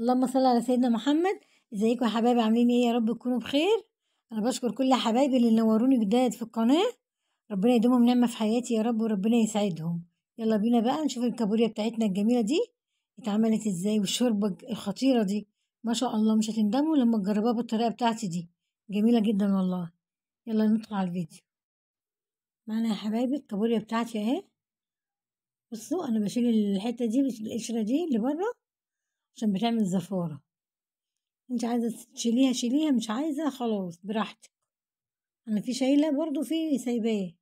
اللهم صل على سيدنا محمد. ازيكم يا حبايبي، عاملين ايه؟ يا رب تكونوا بخير. انا بشكر كل حبايبي اللي نوروني جداد في القناة، ربنا يديمهم نعمه في حياتي يا رب وربنا يسعدهم. يلا بينا بقى نشوف الكابوريا بتاعتنا الجميلة دي اتعملت ازاي، والشوربه الخطيرة دي ما شاء الله مش هتندموا لما تجربوها بالطريقة بتاعتي دي، جميلة جدا والله. يلا ندخل على الفيديو. معانا يا حبايبي الكابوريا بتاعتي اهي. بصوا انا بشيل الحتة دي، القشرة دي اللي بره عشان بتعمل زفاره. انت عايزه تشيليها شيليها، مش عايزه خلاص براحتك. انا في شايله برضو في سايباه.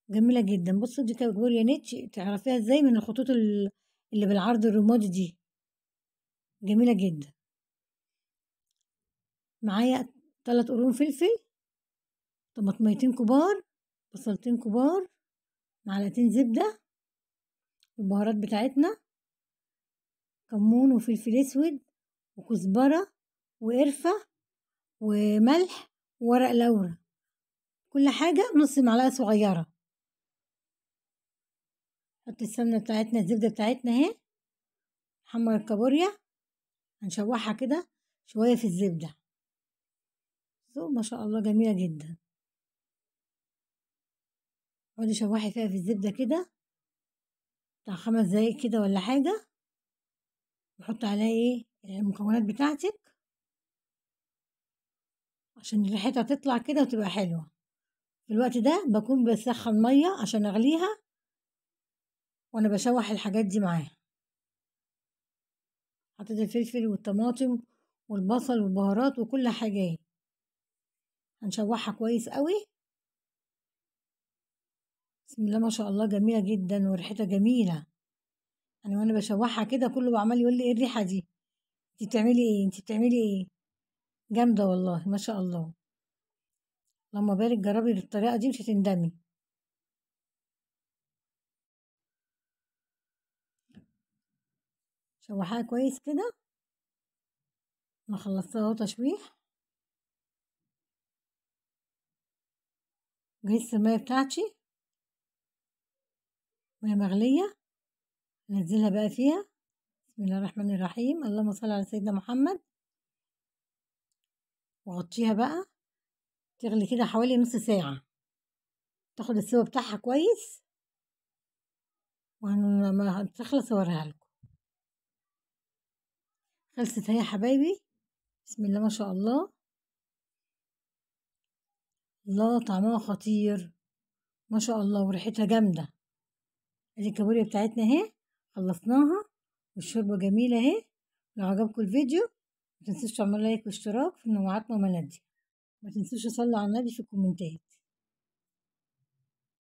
جميلة جدا. بصوا دي كابوريا نتش، تعرفيها ازاي من الخطوط اللي بالعرض الرمادي دي، جميلة جدا. معايا 3 قرون فلفل، طماطميتين كبار، بصلتين كبار، معلقتين زبدة، البهارات بتاعتنا كمون وفلفل اسود وكزبره وقرفه وملح وورق لورا، كل حاجة نص معلقه صغيرة. نحط السمنة بتاعتنا، الزبدة بتاعتنا اهي. نحمر الكابوريا، هنشوحها كده شوية في الزبدة. ما شاء الله جميلة جدا. اقعدي شوحي فيها في الزبدة كده بتاع 5 دقايق كده ولا حاجة. وحط عليها ايه المكونات بتاعتك عشان ريحتها تطلع كده وتبقى حلوة. في الوقت ده بكون بسخن مية عشان اغليها وانا بشوح الحاجات دي معاها. حطيت الفلفل والطماطم والبصل والبهارات وكل حاجة اهي. هنشوحها كويس قوي. بسم الله ما شاء الله جميلة جدا وريحتها جميلة. يعني وانا بشوحها كده كله عمال يقول لي ايه الريحة دي، انت بتعملي ايه، انت بتعملي ايه. جامدة والله ما شاء الله. اللهم بارك. جربي بالطريقة دي مش هتندمي. شوحها كويس كده. انا خلصتها اهو تشويح. جهزت المية بتاعتي، مية مغليه، ننزلها بقى فيها. بسم الله الرحمن الرحيم، اللهم صل على سيدنا محمد. وغطيها بقى تغلي كده حوالي نص ساعة، تاخد السوا بتاعها كويس. ولما تخلص اوريها لكم. خلصت اهي يا حبايبي. بسم الله ما شاء الله، الله طعمها خطير ما شاء الله وريحتها جامدة. ادي الكابوريا بتاعتنا اهي خلصناها، والشوربه جميلة اهي. لو عجبكم الفيديو ما تنسوش تعملوا لايك واشتراك في منوعات ماما نادية. ما تنسوش تصلوا على النبي في الكومنتات.